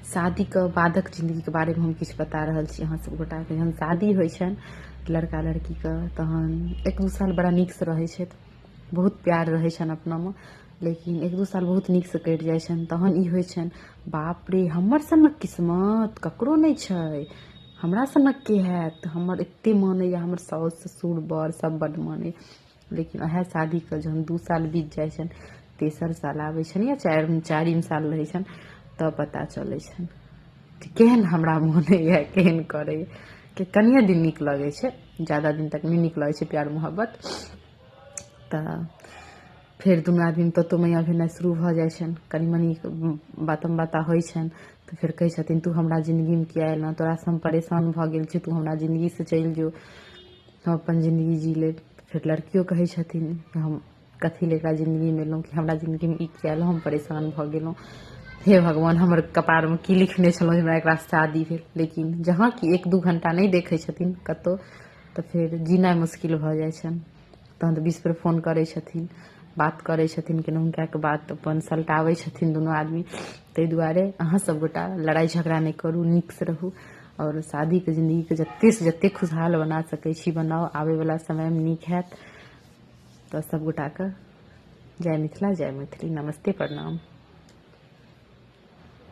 शादीके बादक जिन्दगीके बारेमे हम किछु बता रहल छी अहाँ सब गोटाके। जहन शादी होइ छनि लड़का लड़कीके तहन 1-2 साल बड़ा नीकसँ रहै छथि, बहुत प्यार रहै छनि अपनामे, लेकिन 1-2 साल बहुत नीकसँ कटि जाइ छनि। तहन ई होइ छनि, बाप रे हमर सनक किस्मत ककरो नहि छै, हमरा सनक के हैत, हमर एते मानैए, हमर साउस ससुर बर सब बड्ड मानैए। लेकिन वएह शादीके जहन 2 साल बीत जाइ छनि, तेसर साल आबै छनि या चारिम साल रहै छनि, तब पता चलै छनि कि केहन हमरा मानैए, केहन करैए। कि कनिए दिन नीक लगै छै, ज्यादा दिन तक नहि नीक लगै छै प्यार मोहब्बत। तऽ फेर दुनू आदमीमे तोतो मैया भेनाइ शुरू भऽ जाइ छनि, कनि मनि बातम बाता होइ छनि। तऽ फेर कहै छथिन, तू हमरा जिन्दगीमे किया एलह, तोरासँ हम परेशान भऽ गेल छी, तू हमरा जिन्दगीसँ चलि जो, हम अपन जिन्दगी जी लेब। फेर लड़कियो कहै छथिन, हम कथी लए एकरा जिन्दगीमे एलहुँ, कि हमरा जिन्दगीमे ई किया एलहुँ, हम परेशान भऽ गेलहुँ, हे भगवान हमर कपारमे की लिखने छलहुँ जे हमरा एकरासँ शादी भेल। लेकिन जहाँ कि 1-2 घण्टा नहि देखै छथिन कतहु, तऽ फेर जीनाइ मुश्किल भऽ जाइ छनि। तहन तऽ 20 बेर फोन करै छथिन, बात करै छथिन, केनाहु कए कऽ बात अपन सलटाबै छथिन दुनू आदमी। ताहि दुआरे अहाँ सब गोटा लड़ाइ झगड़ा नहि करू, नीकसँ रहू आओर शादीके जिन्दगीके जतेकसँ जतेक खुशहाल बना सकै छी बनाउ, आबैवला समयमे नीक हैत। तऽ सब गोटाके जय मिथिला, जय मैथिली, नमस्ते, प्रणाम।